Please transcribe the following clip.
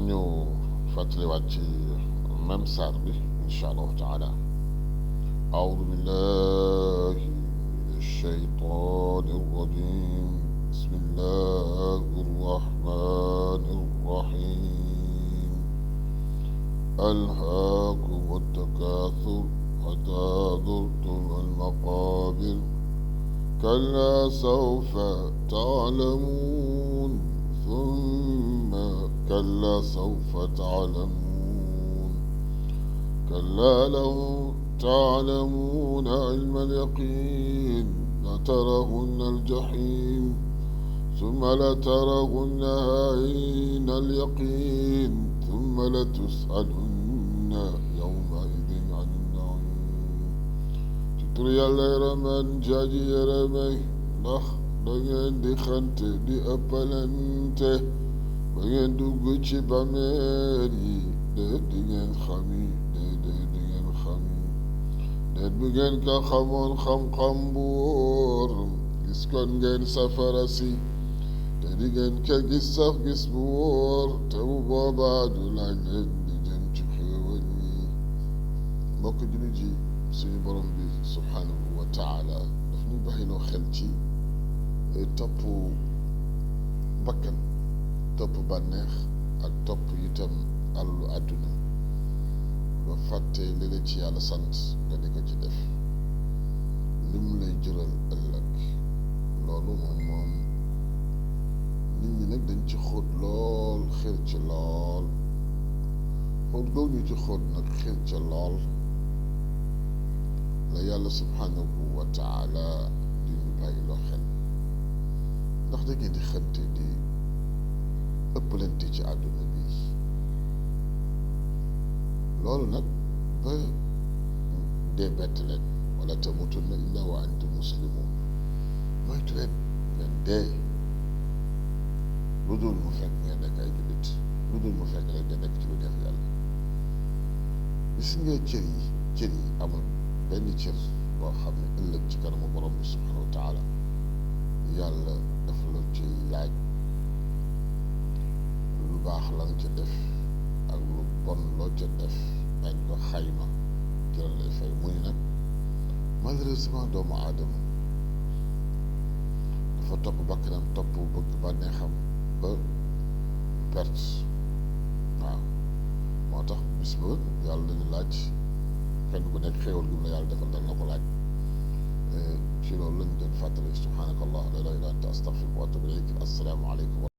ñu fàttaliwaat ci même saar bi incha allahu taala. aoudu billahi min alshaytani arrajim bismillahi arrahmani arrahim alhaakum attakathur hatta zurtum almaqabir kalla sawfa taalamuun thumma kalla sawfa taalamuun kalla law taalamuuna ilma alyaqiin latarawunna aljahim thumma latarawunnaha ayna alyaqiin thumma latus'alunna yawmaidin ani nna'iim. ci tur yàlla yërëman jaaji yërëmay ndax da ngeen di xante di ëppalante ba ngeen dugg ci bàmmeel yi déet di ngeen xami déet di ngeen xami déet bu ngeen ka xamoon xam-xam bu wóor gis kon ngeen safara si te di ngeen ka gis sax gis bu wóor te bu boobaa du laaj leen di jëm ci xéewal yi. mbokk jullit yi suñu borom bi subhanahu wa taala daf ñu bàyyiloo xel ci topp bakkan, topp bànneex ak topp itam àllu àdduna ba fàtte li la ci yàlla sant nga di ko ci def li mu lay jural ëllëg. loolu moom nit ñi nag dañ ci xóot lool xër ci lool xóot googu ñu ci xóot nag xër ci lool la yàlla subhanahu wa taala di ñu bàyyiloo xel. ndax da ngeen di xante di ëppalante ci àdduna bi loolu nag ba dee bett leen wala tamutunna illa wa antum muslimun moytu leen ngeen dee lu dul mu fekk ngeen nekk ay jullit, lu dul mu fekk rek ngeen nekk ci lu neex yàlla. gis nga cër yi amul benn cër boo xam ne ëllëg ci kanamu borom bi subhanahu wa taala yàlla dafa la ci laaj lu baax la nga ca def ak lu bon loo ca def dañ ko xayma ci la lay fay. muy nag malheureusement doomu aadama dafa topp bakkanam topp bëgg bànneexam ba perte. waaw moo tax bis ba yàlla dañu laaj kenn ku nekk xéewal gi mu la yàlla defal dañ la ko laaj. ci loolu lañ doon fàttali subhaanaka allah la ilaha illa anta astaghfiruka wa atubu ilayk. assalaamu aleykum.